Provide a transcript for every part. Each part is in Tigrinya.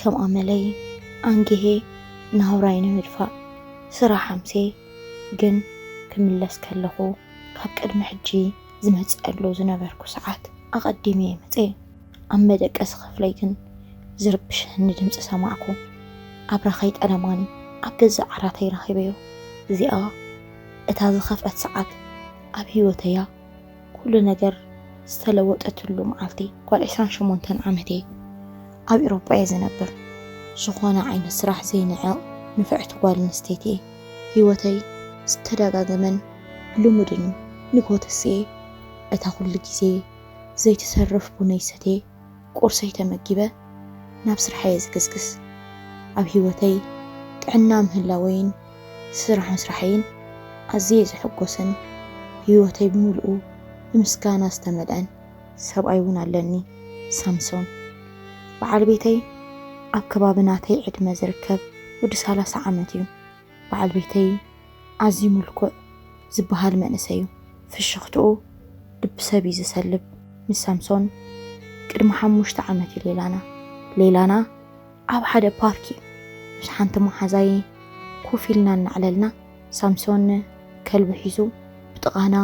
ከም ኣመለይ ኣንጊሄ ናብራይ ንምድፋእ ስራሕ ኣምሴ፣ ግን ክምለስ ከለኹ ካብ ቅድሚ ሕጂ ዝመጸሉ ዝነበርኩ ሰዓት ኣቐዲመ እየ መጽየ። ኣብ መደቀሲ ክፍለይ ግን ዝርብሸኒ ድምጺ ሰማዕኩ። ኣብራኸይ ጠለማኒ ኣብ ገዛእ ዓራተይ ረኺበዮ። እዚኣ እታ ዝኸፍአት ሰዓት ኣብ ህይወተያ ኩሉ ነገር ዝተለወጠትሉ መዓልቲ። ጓል ዕስራን ሸሞንተን ዓመት እየ። ኣብ ኤውሮጳ እየ ዝነብር። ዝኾነ ዓይነት ስራሕ ዘይንዕቕ ንፍዕቲ ጓል ኣንስተይቲ እየ። ህይወተይ ዝተደጋገመን ልሙድን እዩ። ንግሆ ተስኤ እታ ኩሉ ግዜ ዘይትሰርፍ ቡነይ ሰትየ፣ ቁርሰይ ተመጊበ ናብ ስርሐይ እየ ዝግስግስ። ኣብ ህይወተይ ጥዕና ምህላወይን ስራሕ ምስራሐይን ኣዝየ ዝሕጎስን፣ ህይወተይ ብምልኡ ብምስጋና ዝተመልአን ሰብኣይ እውን ኣለኒ፣ ሳምሶን። በዓል ቤተይ ኣብ ከባቢ ናተይ ዕድመ ዝርከብ ወዲ ሰላሳ ዓመት እዩ። በዓል ቤተይ ኣዝዩ ምልኩዕ ዝበሃል መንእሰይ እዩ። ፍሽኽትኡ ልቢ ሰብ እዩ ዝሰልብ። ምስ ሳምሶን ቅድሚ ሓሙሽተ ዓመት እዩ ሌላና። ሌላና ኣብ ሓደ ፓርክ እዩ ምስ ሓንቲ መሓዛይ ኮፍ ኢልና እናዕለልና፣ ሳምሶን ከልቢ ሒዙ ብጥቓና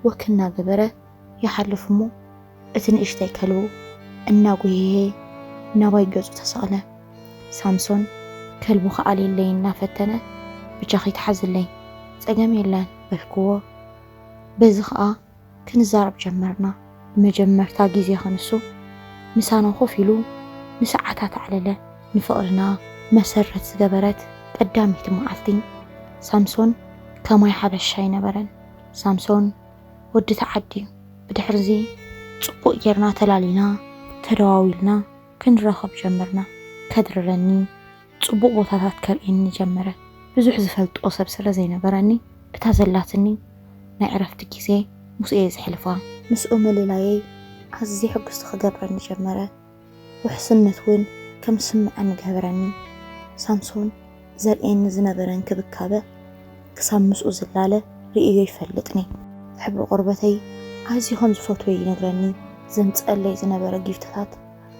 ወክ እናገበረ ይሓልፍ እሞ፣ እቲ ንእሽተይ ከልቡ እናጎየየ ናባይ ገጹ ተሰቕለ። ሳምሶን ከልቡ ክኣልየለይ እናፈተነ፣ "ብጃኺ ትሓዝለይ፣ ጸገም የለን" በልክዎ። በዚ ኸኣ ክንዛረብ ጀመርና። ንመጀመርታ ግዜ ክንሱ ምሳና ኮፍ ኢሉ ንሰዓታት ኣዕለለ። ንፍቕርና መሰረት ዝገበረት ቀዳመይቲ መዓልቲ። ሳምሶን ከማይ ሓበሻ ኣይነበረን። ሳምሶን ወዲ ተዓዲ እዩ። ብድሕርዚ ጽቡቕ ጌርና ተላሊና፣ ተደዋዊልና፣ ክንራኸብ ጀመርና። ከድርረኒ፣ ጽቡቕ ቦታታት ከርእየኒ ጀመረ። ብዙሕ ዝፈልጦ ሰብ ስለ ዘይነበረኒ፣ እታ ዘላትኒ ናይ ዕረፍቲ ግዜ ምስኡ እየ ዘሕልፋ። ምስኡ ምልላየይ ኣዝየ ሕጉስቲ ክገብረኒ ጀመረ። ውሕስነት እውን ከም ዝስምዐኒ ገበረኒ። ሳምሶን ዘርእየኒ ዝነበረ እንክብካበ ክሳብ ምስኡ ዝላለ ርእዮ ይፈልጥኒ። ሕብሪ ቆርበተይ ኣዝዩ ከም ዝፈትዎ ይነግረኒ። ዘምጸለይ ዝነበረ ጊፍትታት፣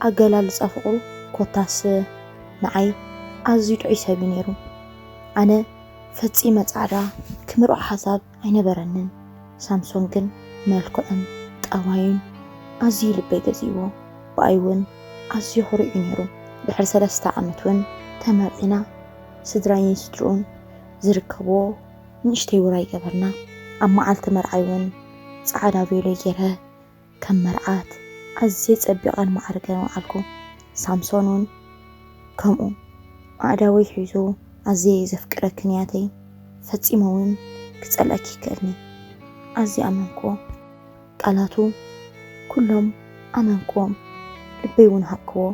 ኣገላልጻ ፍቕሩ፣ ኮታስ ንዓይ ኣዝዩ ጥዑይ ሰብ እዩ ነይሩ። ኣነ ፈጺመ ጻዕዳ ክምርዖ ሓሳብ ኣይነበረንን። ሳምሶን ግን መልክዑን ጠባዩን ኣዝዩ ልበይ ገዚእዎ። ብኣይ እውን ኣዝዩ ኩሩዕ እዩ ነይሩ። ድሕሪ ሰለስተ ዓመት እውን ተመርዒና፣ ስድራይን ስድርኡን ዝርከብዎ ንእሽተይ ውራይ ገበርና። ኣብ መዓልቲ መርዓይ እውን ጻዕዳ ቬሎ ገይረ ከም መርዓት ኣዝየ ጸቢቐን ማዕሪገን ወዓልኩ። ሳምሶን እውን ከምኡ ኣእዳወይ ሒዙ፣ "ኣዝየ እየ ዘፍቅረኪ ንያተይ፣ ፈጺመ እውን ክጸልኣኪ ይክእልኒ" ኣዝየ ኣመንክዎ። ቃላቱ ኩሎም ኣመንክዎም፣ ልበይ እውን ሃብክዎ።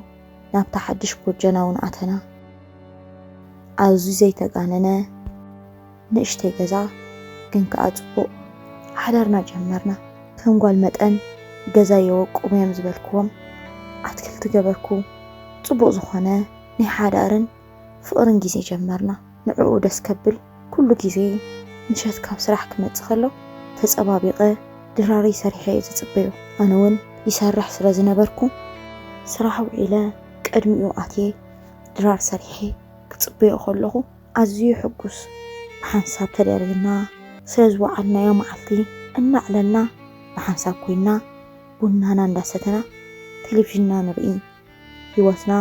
ናብታ ሓድሽ ጎጆና እውን ኣተና። ኣዝዩ ዘይተጋነነ ንእሽተይ ገዛ፣ ግን ከኣ ጽቡቕ። ሓዳርና ጀመርና። ከም ጓል መጠን ገዛ የወቅሙ እዮም ዝበልክዎም ኣትክልቲ ገበርኩ። ጽቡቕ ዝኾነ ናይ ሓዳርን ፍቕርን ግዜ ጀመርና። ንዕኡ ደስ ከብል ኩሉ ግዜ ምሸት ካብ ስራሕ ክመጽእ ከሎ ተጸባቢቐ ድራረይ ሰሪሐ እየ ዝጽበዮ። ኣነ እውን ይሰርሕ ስለ ዝነበርኩ፣ ስራሕ ውዒለ ቅድሚኡ ኣትየ ድራር ሰሪሐ ክጽበዮ ከለኹ ኣዝዩ ሕጉስ። ብሓንሳብ ተደሪርና ስለ ዝወዓልናዮ መዓልቲ እናዕለልና ብሓንሳብ ኮይንና ቡናና እንዳሰተና ቴሌቪዥንና ንርኢ። ህይወትና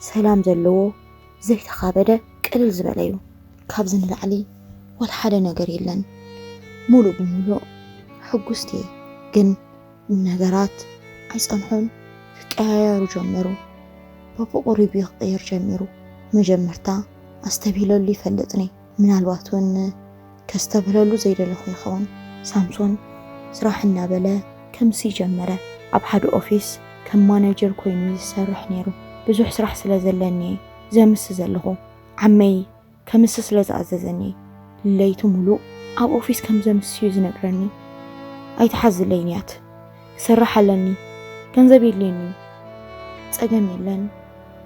ሰላም ዘለዎ፣ ዘይተኻበደ፣ ቅልል ዝበለ እዩ። ካብዚ ንላዕሊ ዋላ ሓደ ነገር የለን። ሙሉእ ብሙሉእ ሕጉስቲ እየ። ግን ነገራት ኣይጸንሑን፣ ክቀያየሩ ጀመሩ። በብቑሩብ ክቕየር ጀሚሩ። መጀመርታ ኣስተብሂለሉ ይፈልጥኒ። ምናልባት እውን ከስተብህለሉ ዘይደለኹ ይኸውን። ሳምሶን ስራሕ እናበለ ከምሲ ጀመረ። ኣብ ሓደ ኦፊስ ከም ማኔጀር ኮይኑ ይሰርሕ ነይሩ። ብዙሕ ስራሕ ስለ ዘለኒ እየ ዘምሲ ዘለኹ። ዓመይ ከምሲ ስለ ዝኣዘዘኒ፣ ለይቲ ሙሉእ ኣብ ኦፊስ ከም ዘምሲ እዩ ዝነግረኒ። "ኣይትሓዝለይ ንያት፣ ክሰርሕ ኣለኒ፣ ገንዘብ የድልየኒ እዩ" "ጸገም የለን፣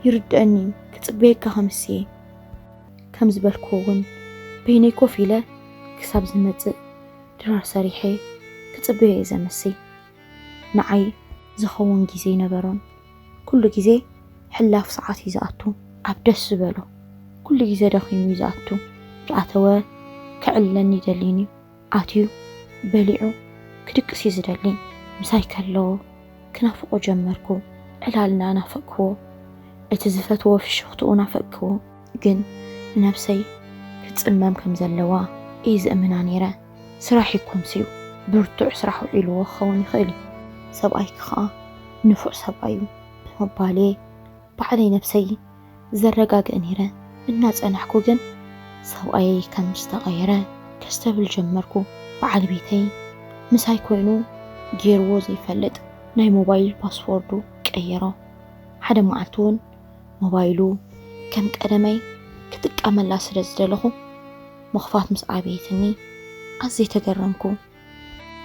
ይርድኣኒ፣ ክጽበየካ ከምሲ እየ" ከም ዝበልክዎ እውን በይነይ ኮፍ ኢለ ክሳብ ዝመጽእ ድራር ሰሪሐ ክጽበዮ እየ ዘምሲ። ንዓይ ዝኸውን ግዜ ኣይነበሮን። ኩሉ ግዜ ሕላፍ ሰዓት እዩ ዝኣቱ። ኣብ ደስ ዝበሎ፣ ኩሉ ግዜ ደኺሙ እዩ ዝኣቱ። ዝኣተወ ክዕልለኒ ይደልይን እዩ። ኣትዩ በሊዑ ክድቅስ እዩ ዝደሊ። ምሳይ ከሎ ክናፍቆ ጀመርኩ። ዕላልና ናፈቅክዎ፣ እቲ ዝፈትዎ ፍሽኽትኡ ናፈቅክዎ። ግን ንነብሰይ ክትጽመም ከም ዘለዋ እየ ዝእምና ነይረ። ስራሕ ይኮንስ እዩ፣ ብርቱዕ ስራሕ ውዒልዎ ክኸውን ይኽእል እዩ። ሰብኣይኪ ኸኣ ንፉዕ ሰብኣይ እዩ ብምባል እየ ባዕለይ ነብሰይ ዘረጋግእ ነይረ። እናጸናሕኩ ግን ሰብኣየይ ከም ዝተቐየረ ከስተብል ጀመርኩ። በዓል ቤተይ ምሳይ ኮይኑ ገይርዎ ዘይፈልጥ ናይ ሞባይል ፓስወርዱ ቀየሮ። ሓደ መዓልቲ እውን ሞባይሉ ከም ቀደመይ ክጥቀመላ ስለ ዝደለኹ ምኽፋት ምስ ኣበየትኒ ኣዝየ ተገረምኩ።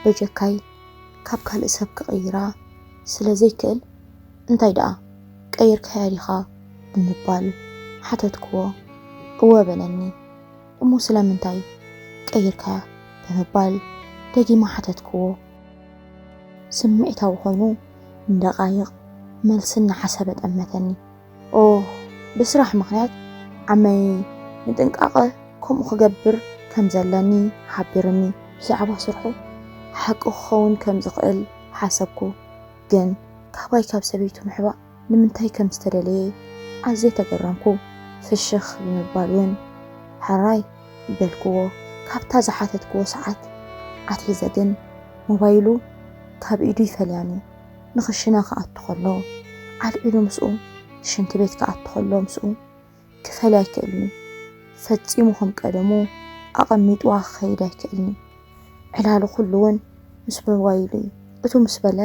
በጀካይ ካብ ካልእ ሰብ ክቕይራ ስለ ዘይክእል እንታይ ደኣ ቀይርካያ ዲኻ ብምባል ሓተትክዎ። እወ በለኒ። እሞ ስለምንታይ ቀይርካያ ብምባል ደጊመ ሓተትክዎ። ስምዒታዊ ኮይኑ ንደቓይቕ መልሲ እናሓሰበ ጠመተኒ። ኦ፣ ብስራሕ ምኽንያት ዓመይ ንጥንቃቐ ከምኡ ክገብር ከም ዘለኒ ሓቢሩኒ። ብዛዕባ ስርሑ ሓቂ ክኸውን ከም ዝኽእል ሓሰብኩ፣ ግን ካባይ ካብ ሰበይቱ ምሕባእ ንምንታይ ከም ዝተደለየ ኣዝየ ተገረምኩ። ፍሽኽ ብምባል እውን ሕራይ በልክዎ። ካብታ ዝሓተትክዎ ሰዓት ኣትሒዘ ግን ሞባይሉ ካብ ኢዱ ይፈልያን እዩ። ንኽሽነ ክኣቱ ከሎ ኣልዒሉ ምስኡ፣ ሽንቲ ቤት ክኣቱ ከሎ ምስኡ ክፈልያ ኣይክእልን እዩ። ፈጺሙ ከም ቀደሙ ኣቐሚጥዋ ክኸይድ ኣይክእልን እዩ። ዕላሉ ኩሉ እውን ምስ ሞባይሉ እዩ። እቱ ምስ በለ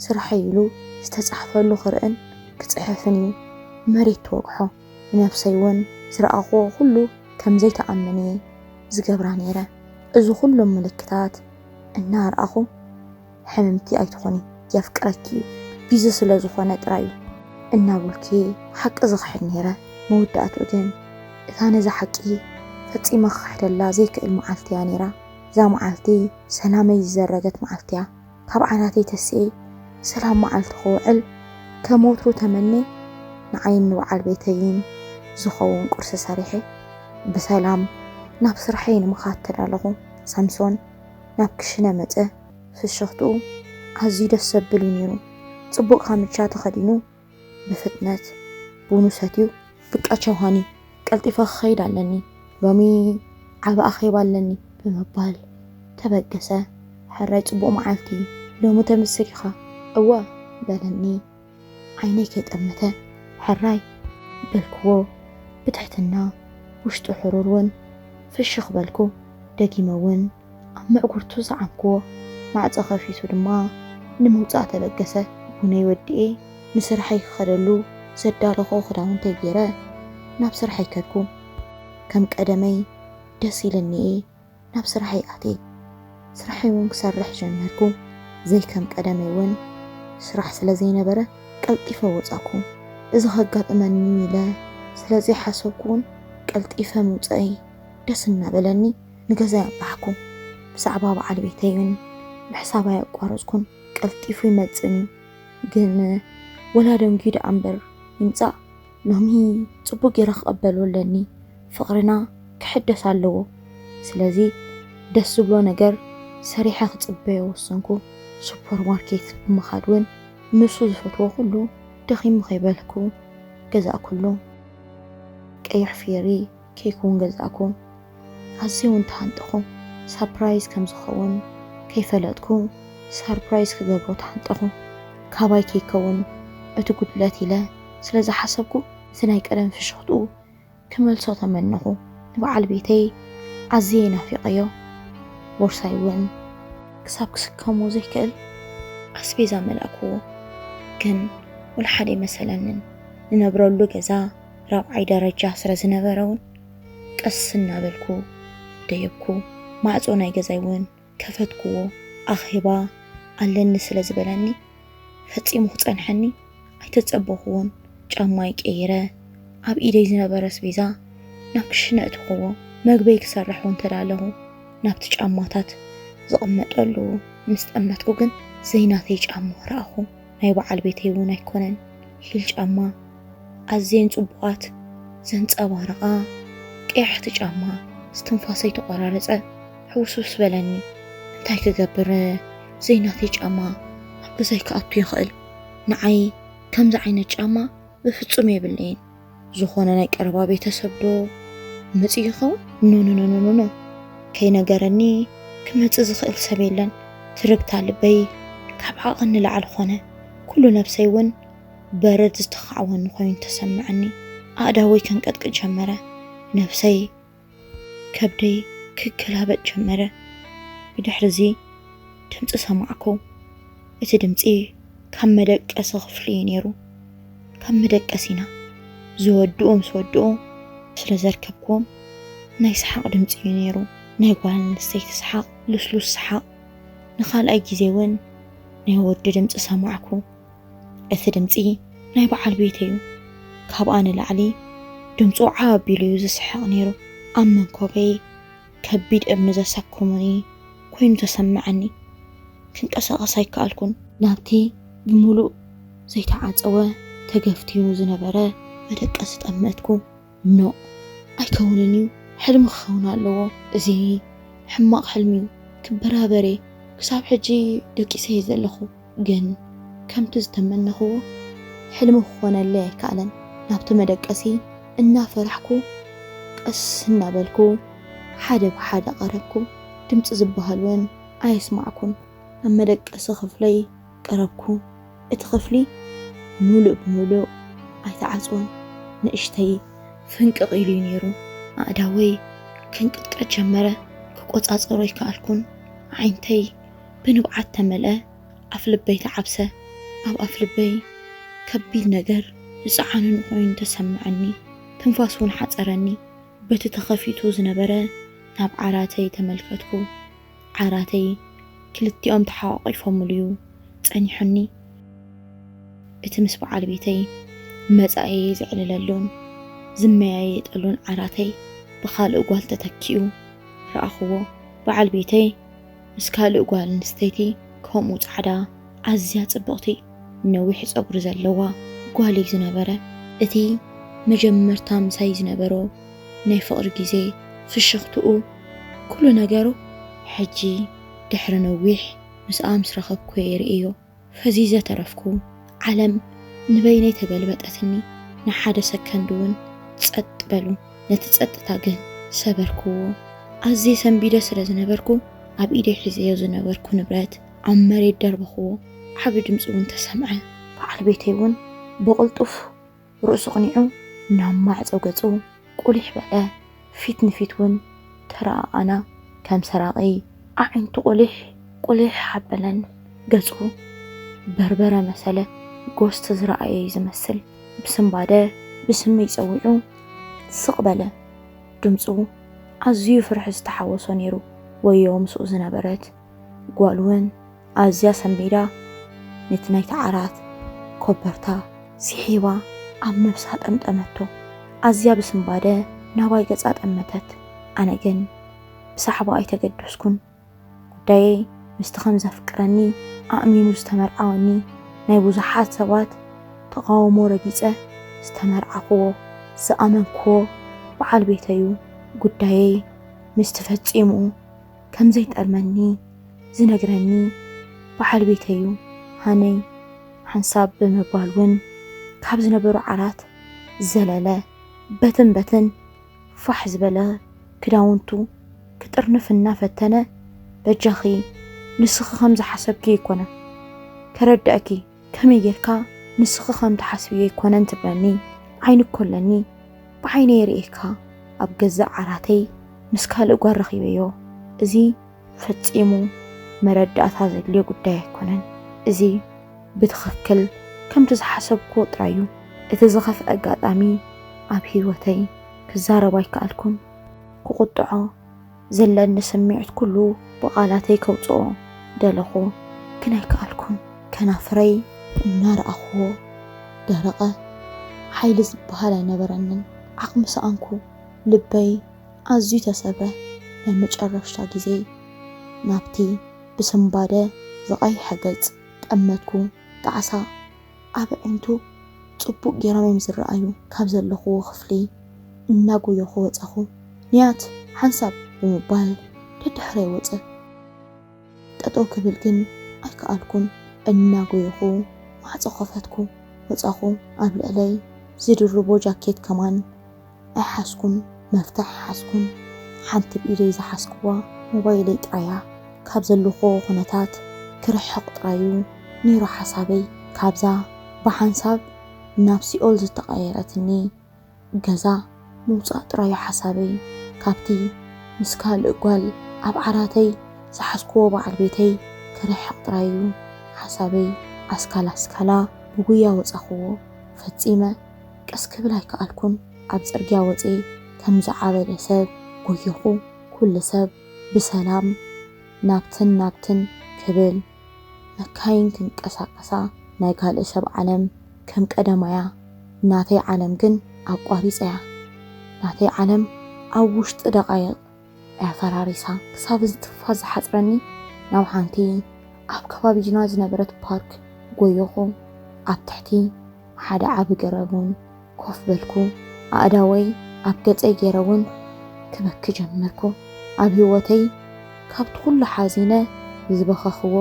ስርሐይ ኢሉ ዝተጻሕፈሉ ክርእን ክጽሕፍን እዩ። መሬት ትወግሖ። ንነብሰይ እውን ዝረኣኽዎ ኩሉ ከም ዘይተኣምን እየ ዝገብራ ነይረ። እዚ ኩሎም ምልክታት እናርኣኹ ሕምምቲ ኣይትኾኒ፣ የፍቅረኪ እዩ፣ ቢዚ ስለ ዝኾነ ጥራይ እዩ እናበልኩ ሓቂ ዝኽሕድ ነይረ። መወዳእትኡ ግን እታ ነዛ ሓቂ ፈጺመ ክኽሕደላ ዘይክእል መዓልቲ እያ ነይራ። እዛ መዓልቲ ሰላመይ ዝዘረገት መዓልቲ እያ። ካብ ዓራተይ ተሲኤ ሰላም መዓልቲ ክውዕል ከም ወትሩ ተመኔ ንዓይን ንበዓል ቤተይን ዝኸውን ቁርሲ ሰሪሐ ብሰላም ናብ ስርሐይ ንምኻድ ተዳለኹ። ሳምሶን ናብ ክሽነ መጸ። ፍሽኽትኡ ኣዝዩ ደስ ዘብል እዩ ነይሩ። ጽቡቕ ካምቻ ተኸዲኑ ብፍጥነት ቡኑ ሰትዩ፣ "ብቃ ቻው ሃኒ፣ ቀልጢፈ ክኸይድ ኣለኒ፣ ሎሚ ዓቢ ኣኼባ ኣለኒ" ብምባል ተበገሰ። "ሕራይ ጽቡቕ መዓልቲ፣ ሎሚ ተምስር ኢኻ?" "እወ" በለኒ ዓይነይ ከይጠመተ። "ሕራይ" በልክዎ ብትሕትና፣ ውሽጡ ሕሩር እውን ፍሽኽ በልኩ። ደጊመ እውን ኣብ ምዕጉርቱ ሰዓምክዎ። ማዕጾ ከፊቱ ድማ ንምውጻእ ተበገሰ። ቡነይ ወዲኤ ንስርሐይ ክኸደሉ ዘዳለኹ ክዳውንተይ ገይረ ናብ ስርሐይ ከድኩ። ከም ቀደመይ ደስ ኢለኒ እየ ናብ ስርሐይ ኣትየ። ስርሐይ እውን ክሰርሕ ጀመርኩ። ዘይከም ቀደመይ እውን ስራሕ ስለ ዘይነበረ ቀልጢፈ ወጻኩ። እዚ ከጋጥመኒ ኢለ ስለ ዘይሓሰብኩ እውን ቀልጢፈ ምውጸእይ ደስ እናበለኒ ንገዛይ ኣምራሕኩ። ብዛዕባ በዓል ቤተይን ምሕሳብ ኣየቋረጽኩን። ቀልጢፉ ይመጽእን እዩ፣ ግን ወላ ደንጉዩ ደኣ እምበር ይምጻእ፣ ሎሚ ጽቡቕ ገይረ ክቐበሎ ኣለኒ። ፍቕርና ክሕደስ ኣለዎ። ስለዚ ደስ ዝብሎ ነገር ሰሪሐ ክጽበዮ ወሰንኩ። ሱፐርማርኬት ብምኻድ እውን ንሱ ዝፈትዎ ኩሉ ደኺሙ ከይበልኩ ገዛእኩሉ። ቀይሕ ፌሪ ኬክ እውን ገዛእኩ። ኣዝየ እውን ተሃንጠኹ። ሳፕራይዝ ከም ዝኸውን ከይፈለጥኩ ሳርፕራይዝ ክገብሮ ተሃንጠኹ። ካባይ ከይከውን እቲ ጉድለት ኢለ ስለ ዝሓሰብኩ፣ እቲ ናይ ቀደም ፍሽኽትኡ ክመልሶ ተመነኹ። ንበዓል ቤተይ ኣዝየ ናፊቐዮ። ቦርሳይ እውን ክሳብ ክስከሞ ዘይክእል ኣስቤዛ መላእክዎ። ግን ወላ ሓደ ኣይመሰለንን። ንነብረሉ ገዛ ራብዓይ ደረጃ ስለ ዝነበረ እውን ቀስ እናበልኩ ደየብኩ። ማዕጾ ናይ ገዛይ እውን ከፈትክዎ። ኣኼባ ኣለኒ ስለ ዝበለኒ ፈጺሙ ክጸንሐኒ ኣይተጸበኹዎን። ጫማይ ቀይረ፣ ኣብ ኢደይ ዝነበረ ኣስቤዛ ናብ ክሽነ ኣእተኽዎ። መግበይ ክሰርሕ እውን ተዳለኹ። ናብቲ ጫማታት ዝቕመጠሉ ምስ ጠመትኩ ግን ዘይናተይ ጫማ ረኣኹ። ናይ በዓል ቤተይ እውን ኣይኮነን። ሂል ጫማ ኣዝየን ጽቡቓት ዘንጸባርቓ ቀያሕቲ ጫማ እስትንፋሰይ ተቖራረጸ። ሕውስውስ በለኒ። እንታይ ክገብር፣ ዘይናተይ ጫማ ኣብ ገዛይ ክኣቱ ይኽእል? ንዓይ ከምዚ ዓይነት ጫማ ብፍጹም የብለይን። ዝኾነ ናይ ቀረባ ቤተሰብ ዶ መጺኡ ይኸውን? ኖ፣ ኖ፣ ኖ፣ ኖ፣ ኖ፣ ኖ። ከይነገረኒ ክመጽእ ዝኽእል ሰብ የለን። ትርግታ ልበይ ካብ ዓቐን ንላዕሊ ኾነ። ኩሉ ነብሰይ እውን በረድ ዝተኻዕወኒ ኮይኑ ተሰምዐኒ። ኣእዳወይ ከንቀጥቅጥ ጀመረ። ነብሰይ ከብደይ ክገላበጥ ጀመረ። ብድሕርዚ ድምጺ ሰማዕኩ። እቲ ድምጺ ካብ መደቀሲ ክፍሊ እዩ ነይሩ። ካብ መደቀሲና ዝወድኡ ምስ ወድኡ ስለ ዘርከብክዎም ናይ ሰሓቕ ድምጺ እዩ ነይሩ። ናይ ጓል ኣንስተይቲ ሰሓቕ፣ ልስሉስ ሰሓቕ። ንኻልኣይ ግዜ እውን ናይ ወዲ ድምጺ ሰማዕኩ። እቲ ድምጺ ናይ በዓል ቤተይ እዩ። ካብኣ ንላዕሊ ድምጹ ዓው ኣቢሉ እዩ ዝስሕቕ ነይሩ። ኣብ መንኮበይ ከቢድ እምኒ ዘሰክሙኒ ኮይኑ ተሰምዐኒ። ክንቀሳቐስ ኣይከኣልኩን። ናብቲ ብምሉእ ዘይተዓጸወ ተገፍቲኑ ዝነበረ መደቀሲ ጠመትኩ። ኖእ፣ ኣይከውንን እዩ፣ ሕልሚ ክኸውን ኣለዎ። እዚ ሕማቕ ሕልሚ እዩ። ክበራበሬ ክሳብ ሕጂ ደቂሰ እየ ዘለኹ። ግን ከምቲ ዝተመነኽዎ ሕልሚ ክኾነለይ ኣይከኣለን። ናብቲ መደቀሲ እናፈራሕኩ ቀስ እናበልኩ ሓደ ብሓደ ቀረብኩ። ድምፂ ዝበሃል እውን ኣየስማዕኩን። ኣብ መደቀሲ ክፍለይ ቀረብኩ። እቲ ክፍሊ ሙሉእ ብሙሉእ ኣይተዓጽወን። ንእሽተይ ፍንቅቕ ኢሉ እዩ ነይሩ። ኣእዳወይ ክንቅጥቀጥ ጀመረ። ክቆጻጸሮ ኣይከኣልኩን። ኣዒንተይ ብንብዓት ተመልአ። ኣፍልበይ ተዓብሰ። ኣብ ኣፍልበይ ከቢድ ነገር ዝጸዓኑኒ ኮይኑ ተሰምዐኒ። ትንፋስ እውን ሓጸረኒ። በቲ ተኸፊቱ ዝነበረ ናብ ዓራተይ ተመልከትኩ። ዓራተይ ክልቲኦም ተሓቋቒፎምሉ እዩ ጸኒሑኒ። እቲ ምስ በዓል ቤተይ መጻኢየይ ዘዕልለሉን ዝመያየጠሉን ዓራተይ ብኻልእ ጓል ተተኪኡ ረኣኽዎ። በዓል ቤተይ ምስ ካልእ ጓል ኣንስተይቲ ከምኡ ጻዕዳ ኣዝያ ጽብቕቲ ነዊሕ ጸጉሪ ዘለዋ ጓል እዩ ዝነበረ። እቲ መጀመርታ ምሳይ ዝነበሮ ናይ ፍቕሪ ግዜ፣ ፍሽኽትኡ፣ ኩሉ ነገሩ ሕጂ ድሕሪ ነዊሕ ምስኣ ምስ ረኸብኩ እየ ርእዮ። ፈዚዘ ተረፍኩ። ዓለም ንበይነይ ተገልበጠትኒ። ንሓደ ሰከንድ እውን ጸጥ በሉ። ነቲ ጸጥታ ግን ሰበርክዎ። ኣዝየ ሰንቢደ ስለ ዝነበርኩ ኣብ ኢደይ ሒዘዮ ዝነበርኩ ንብረት ኣብ መሬት ደርበኽዎ። ዓቢ ድምጺ እውን ተሰምዐ። በዓል ቤተይ እውን ብቕልጡፍ ርእሱ ቅኒዑ ናብ ማዕጾ ገጹ ቁሊሕ በለ። ፊት ንፊት እውን ተረኣኣና። ከም ሰራቒ ኣዒንቱ ቁሊሕ ቁሊሕ ኣበለን። ገጹ በርበረ መሰለ። ጎስት ዝረኣየ እዩ ዝመስል። ብስንባደ ብስመይ ጸዊዑ ስቕ በለ። ድምጹ ኣዝዩ ፍርሒ ዝተሓወሶ ነይሩ። ወዮ ምስኡ ዝነበረት ጓል እውን ኣዝያ ሰንቢዳ ነቲ ናይቲ ዓራት ኮበርታ ስሒባ ኣብ ነብሳ ጠምጠመቶ። ኣዝያ ብስንባደ ናባይ ገጻ ጠመተት። ኣነ ግን ብዛዕባ ኣይተገደስኩን። ጉዳየይ ምስቲ ከም ዘፍቅረኒ ኣእሚኑ ዝተመርዓወኒ ናይ ብዙሓት ሰባት ተቓውሞ ረጊጸ ዝተመርዓኽዎ ዝኣመንክዎ በዓል ቤተዩ። ጉዳየይ ምስቲ ፈጺሙ ከም ዘይጠልመኒ ዝነግረኒ በዓል ቤተዩ። ሃነይ ሓንሳብ ብምባል እውን ካብ ዝነበሩ ዓራት ዘለለ። በትን በትን ፋሕ ዝበለ ክዳውንቱ ክጥርንፍ እናፈተነ፣ በጃኺ፣ ንስኺ ከም ዝሓሰብኪ ኣይኮነን። ከረድኣኪ፣ ከመይ ጌርካ ንስኺ ከም ትሓስብዮ ኣይኮነን ትብለኒ። ዓይኒ እኮ ኣለኒ፣ ብዓይነይ ርእየካ ኣብ ገዛእ ዓራተይ ምስ ካልእ ጓል ረኺበዮ። እዚ ፈጺሙ መረዳእታ ዘድልዮ ጉዳይ ኣይኮነን። እዚ ብትኽክል ከምቲ ዝሓሰብክዎ ጥራይ እዩ። እቲ ዝኸፍአ ኣጋጣሚ ኣብ ህይወተይ ክዛረብ ኣይከኣልኩን። ክቁጥዖ ዘለኒ ስምዒት ኩሉ ብቓላተይ ከውጽኦ ደለኹ፣ ግን ኣይከኣልኩን። ከናፍረይ እናረኣኽዎ ደረቐ። ሓይሊ ዝበሃል ኣይነበረንን። ዓቕሚ ሰኣንኩ። ልበይ ኣዝዩ ተሰብረ። ናይ መጨረሽታ ግዜ ናብቲ ብስንባደ ዝቐይሐ ገጽ ጠመትኩ። ጣዕሳ ኣብ ኣዒንቱ ጽቡቕ ገይሮም እዮም ዝረኣዩ። ካብ ዘለኹዎ ክፍሊ እናጎየኹ ወጻኹ። "ንያት፣ ሓንሳብ!" ብምባል ደድሕረይ ወጸ። ጠጠው ክብል ግን ኣይከኣልኩን። እናጎየኹ ማዕጾ ከፈትኩ። ወጻኹ። ኣብ ልዕለይ ዝድርቦ ጃኬት ከማን ኣይሓዝኩን። መፍትሕ ኣይሓዝኩን። ሓንቲ ብኢደይ ዝሓዝክዋ ሞባይለይ ጥራያ። ካብ ዘለኹዎ ኩነታት ክርሕቕ ጥራዩ ነይሩ ሓሳበይ። ካብዛ ብሓንሳብ ናብ ሲኦል ዝተቐየረትኒ ገዛ ምውጻእ ጥራዩ ሓሳበይ። ካብቲ ምስ ካልእ ጓል ኣብ ዓራተይ ዝሓዝክዎ በዓል ቤተይ ክርሕቕ ጥራዩ ሓሳበይ። ኣስካላ ኣስካላ ብጉያ ወጻኽዎ። ፈጺመ ቀስ ክብል ኣይከኣልኩን። ኣብ ጽርግያ ወጺኤ ከም ዝዓበደ ሰብ ጎየኹ። ኩሉ ሰብ ብሰላም ናብትን ናብትን ክብል፣ መካይን ክንቀሳቀሳ፣ ናይ ካልእ ሰብ ዓለም ከም ቀደማያ፣ ናተይ ዓለም ግን ኣቋሪጸያ። ናተይ ዓለም ኣብ ውሽጢ ደቓይቕ እያ ፈራሪሳ። ክሳብ ዝትንፋስ ዝሓጽረኒ ናብ ሓንቲ ኣብ ከባቢና ዝነበረት ፓርክ ጎየኹ። ኣብ ትሕቲ ሓደ ዓቢ ገረብ እውን ኮፍ በልኩ። ኣእዳወይ ኣብ ገጸይ ገይረ እውን ክበኪ ጀመርኩ። ኣብ ህይወተይ ካብቲ ኩሉ ሓዚነ ዝበኸኽዎ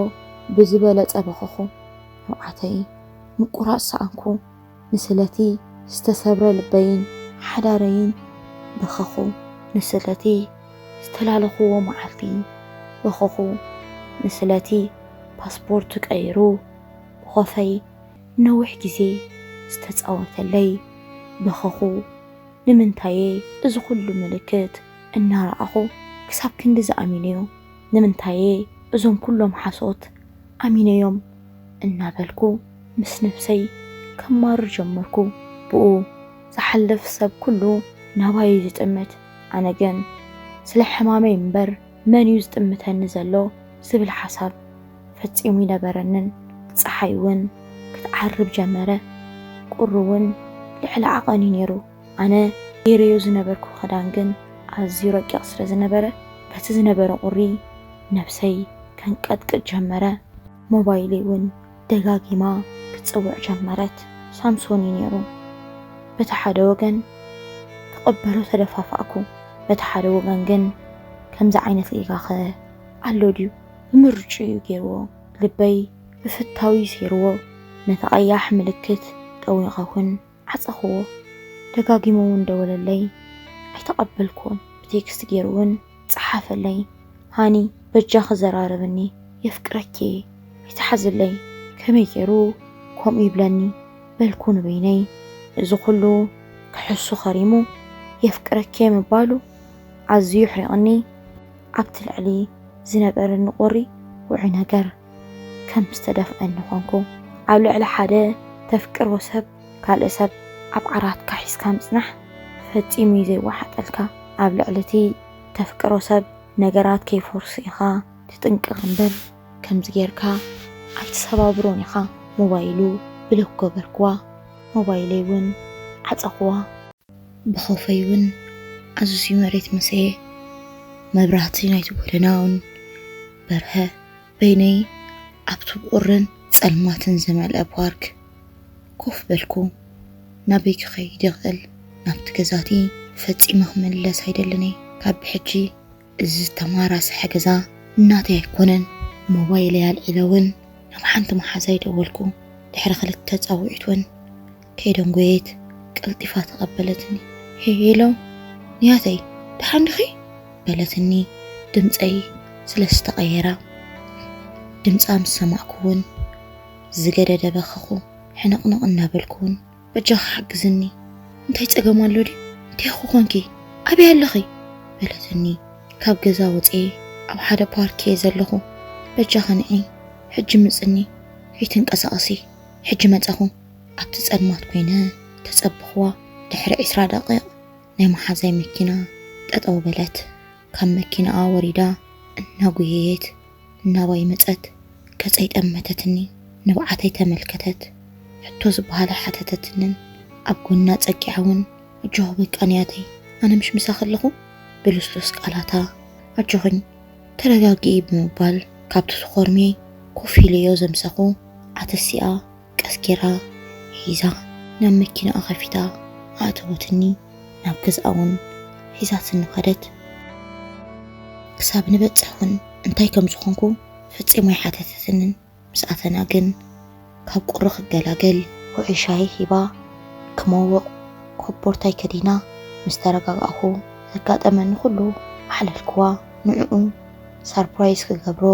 ብዝበለጸ በኸኹ። ንብዓተይ ምቁራጽ ሰኣንኩ። ንስለቲ ዝተሰብረ ልበይን ሓዳረይን በኸኹ። ንስለቲ ዝተላለኽዎ መዓልቲ በኸኹ። ንስለቲ ፓስፖርት ቀይሩ ብኾፈይ ነዊሕ ግዜ ዝተጻወተለይ በኸኹ። ንምንታየ እዚ ኩሉ ምልክት እናረኣኹ ክሳብ ክንድዚ ኣሚነዮ? ንምንታየ እዞም ኩሎም ሓሶት ኣሚነዮም? እናበልኩ ምስ ነብሰይ ከማርር ጀመርኩ። ብኡ ዝሓልፍ ሰብ ኩሉ ናባይ እዩ ዝጥምት። ኣነ ግን ስለ ሕማመይ እምበር መን እዩ ዝጥምተኒ ዘሎ ዝብል ሓሳብ ፈጺሙ ኣይነበረንን። ጸሓይ እውን ክትዓርብ ጀመረ። ቁሪ እውን ልዕሊ ዓቐን እዩ ነይሩ። ኣነ ገይረዮ ዝነበርኩ ክዳን ግን ኣዝዩ ረቂቕ ስለ ዝነበረ፣ በቲ ዝነበረ ቁሪ ነብሰይ ከንቀጥቅጥ ጀመረ። ሞባይለይ እውን ደጋጊማ ክትጽውዕ ጀመረት። ሳምሶን እዩ ነይሩ። በቲ ሓደ ወገን ክቕበሎ ተደፋፋእኩ፣ በቲ ሓደ ወገን ግን ከምዚ ዓይነት ጌጋኸ ኣሎ ድዩ? ብምርጭኡ እዩ ገይርዎ። ልበይ ብፍታው እዩ ሰይርዎ። ነቲ ቀያሕ ምልክት ጠዊቐ እውን ዓጸኽዎ። ደጋጊሙ እውን ደወለለይ፣ ኣይተቐበልኩዎን። ብቴክስት ገይሩ እውን ጸሓፈለይ፣ ሃኒ፣ በጃኺ ዘራረብኒ፣ የፍቅረኪ እየ፣ ኣይትሓዝለይ፣ ከመይ ገይሩ ከምኡ ይብለኒ? በልኩ ንበይነይ። እዚ ኩሉ ክሕሱ ከሪሙ የፍቅረኪ እየ ምባሉ ኣዝዩ ኣሕሪቕኒ። ኣብቲ ልዕሊ ዝነበረኒ ቁሪ ውዑይ ነገር ከም ዝተደፍኣኒ ኮንኩ። ኣብ ልዕሊ ሓደ ተፍቅሮ ሰብ ካልእ ሰብ ኣብ ዓራትካ ሒዝካ ምጽናሕ ፈጺሙ እዩ ዘይወሓጠልካ። ኣብ ልዕሊ እቲ ተፍቅሮ ሰብ ነገራት ከይፈርሱ ኢኻ ትጥንቀቕ እምበር ከምዚ ጌርካ ኣይትሰባብሮን ኢኻ። ሞባይሉ ብሎክ ገበርክዋ። ሞባይለይ እውን ዓጸኽዋ። ብኸውፈይ እውን ኣዝዩ መሬት መሰየ። መብራህቲ ናይቲ ጎደና እውን በርሀ። በይነይ ኣብቲ ቁርን ጸልማትን ዝመልአ ፓርክ ኮፍ በልኩ። ናበይ ክኸይድ ይኽእል? ናብቲ ገዛቲ ፈጺመ ክምለስ ኣይደልን እየ። ካብ ብሕጂ እዚ ዝተማራስሐ ገዛ ናተይ ኣይኮነን። ሞባይለይ ኣልዒለ እውን ናብ ሓንቲ መሓዛይ ደወልኩ። ድሕሪ ክልተ ጻውዒት እውን ከይደንጎየት ቀልጢፋ ተቐበለትኒ። "ሄሎ ንያተይ፣ ደሓን ዲኺ?" በለትኒ፣ ድምጸይ ስለ ዝተቐየረ። ድምጻ ምስ ሰማዕኩ እውን ዝገደደ በኸኹ። ሕንቕንቕ እናበልኩ እውን፣ "በጃኺ ሓግዝኒ፣ እንታይ ጸገም ኣሎ ድዩ? እንታይ ኢኺ ኮንኪ? ኣበይ ኣለኺ?" በለትኒ። ካብ ገዛ ወጽኤ ኣብ ሓደ ፓርክ እየ ዘለኹ። በጃኺ ንዒ፣ ሕጂ ምጽኒ፣ ከይትንቀሳቐሲ። ሕጂ መጻኹ። ኣብቲ ጸልማት ኮይነ ተጸበኽዋ። ድሕሪ ዕስራ ደቂቕ ናይ መሓዛይ መኪና ጠጠው በለት። ካብ መኪናኣ ወሪዳ እናጎየየት ናባይ መጸት። ገጸይ ጠመተትኒ። ንብዓተይ ተመልከተት። ሕቶ ዝበሃል ኣይሓተተትንን። ኣብ ጎና ጸጊዓ እውን፣ "ኣጆኺ በቃ ንያተይ፣ ኣነ ምሽ ምሳኺ ኣለኹ?" ብልስሉስ ቃላታ፣ "ኣጆኽኝ፣ ተረጋግኢ" ብምባል ካብቲ ተኾርምየ ኮፍ ኢለዮ ዘምሰኹ ዓተሲኣ ቀስ ጌራ ሒዛ፣ ናብ መኪናኣ ከፊታ ኣእተወትኒ። ናብ ገዛኣ እውን ሒዛትኒ ከደት። ክሳብ ንበጽሕ እውን እንታይ ከም ዝኾንኩ ፈጺሞ ኣይሓተተትንን። ምስ ኣተና ግን ካብ ቁሪ ክገላገል ውዑይ ሻሂ ሂባ ክመውቕ ኮቦርታይ ከዲና ምስ ተረጋጋእኹ ዘጋጠመኒ ኩሉ ኣሕለልክዋ። ንዕኡ ሳርፕራይዝ ክገብሮ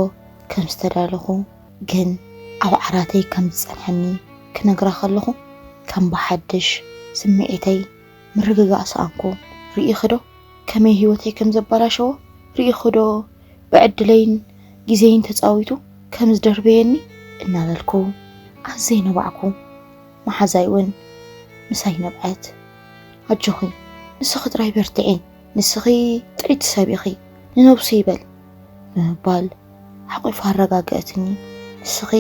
ከም ዝተዳለኹ ግን ኣብ ዓራተይ ከም ዝጸንሐኒ ክነግራ ከለኹ ከም ብሓድሽ ስምዒተይ ምርግጋእ ሰኣንኩ። ርኢኺ ዶ ከመይ ህይወተይ ከም ዘባላሸዎ? ርኢኺ ዶ ብዕድለይን ግዜይን ተጻዊቱ ከም ዝደርበየኒ? እናበልኩ ኣዘይ ነባዕኩ። መሓዛይ እውን ምሳይ ነብዐት። ኣጆኺ ንስኺ ጥራይ በርትዒ፣ ንስኺ ጥዕይቲ ሰብ ኢኺ፣ ንነብሱ ይበል ብምባል ሓቂፋ ኣረጋገእትኒ። ንስኺ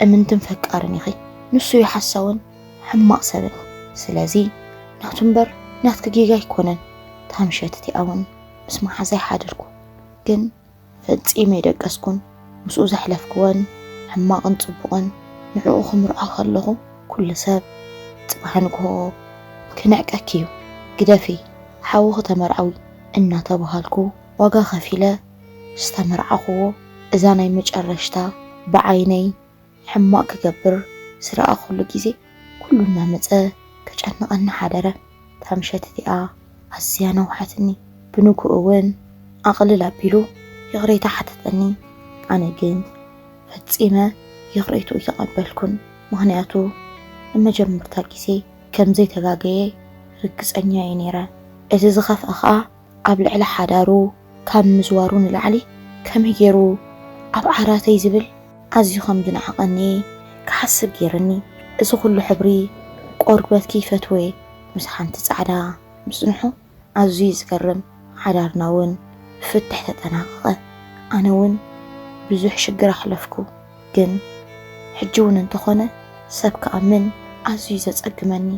እምንትን ፈቃርን ኢኺ። ንሱ እዩ ሓሳውን ሕማቕ ሰብን። ስለዚ ናቱ እምበር ናትኪ ጌጋ ኣይኮነን። እታ ምሸት እቲኣ እውን ምስ መሓዛይ ሓደርኩ። ግን ፈጺመ ኣይደቀስኩን። ምስኡ ዘሕለፍክወን ሕማቕን ጽቡቕን ንዕኡ ክምርዖ ከለኹ ኩሉ ሰብ ጽባሕ ንግሆ ክንዕቀኪ እዩ። ግደፊ፣ ሓውኺ ተመርዓዊ እናተባሃልኩ ዋጋ ከፊለ ዝተመርዓኹዎ እዛ ናይ መጨረሽታ ብዓይነይ ሕማቕ ክገብር ዝረኣኹሉ ግዜ ኩሉ እናመጸ ከጨንቐኒ ሓደረ። እታ ምሸት እቲኣ ኣዝያ ነውሓትኒ። ብንግኡ እውን ኣቕልል ኣቢሉ ይቕሬታ ሓተተኒ። ኣነ ግን ፈጺመ ይቕሬትኡ ኣይተቐበልኩን። ምኽንያቱ ንመጀመርታ ግዜ ከም ዘይተጋገየ ርግጸኛ እየ ነይረ። እቲ ዝኸፍኣ ኸኣ ኣብ ልዕሊ ሓዳሩ ካብ ምዝዋሩ ንላዕሊ ከመይ ገይሩ ኣብ ዓራተይ ዝብል ኣዝዩ ከም ዝነዓቐኒ ክሓስብ ገይርኒ። እዚ ኩሉ ሕብሪ ቆርበትኪ ይፈትዎ እየ ምስ ሓንቲ ጻዕዳ ምጽንሑ ኣዝዩ እዩ ዝገርም። ሓዳርና እውን ብፍትሕ ተጠናቐቐ። ኣነ እውን ብዙሕ ሽግር ኣሕለፍኩ። ግን ሕጂ እውን እንተኾነ ሰብ ክኣምን ኣዝዩ ዘጸግመኒ።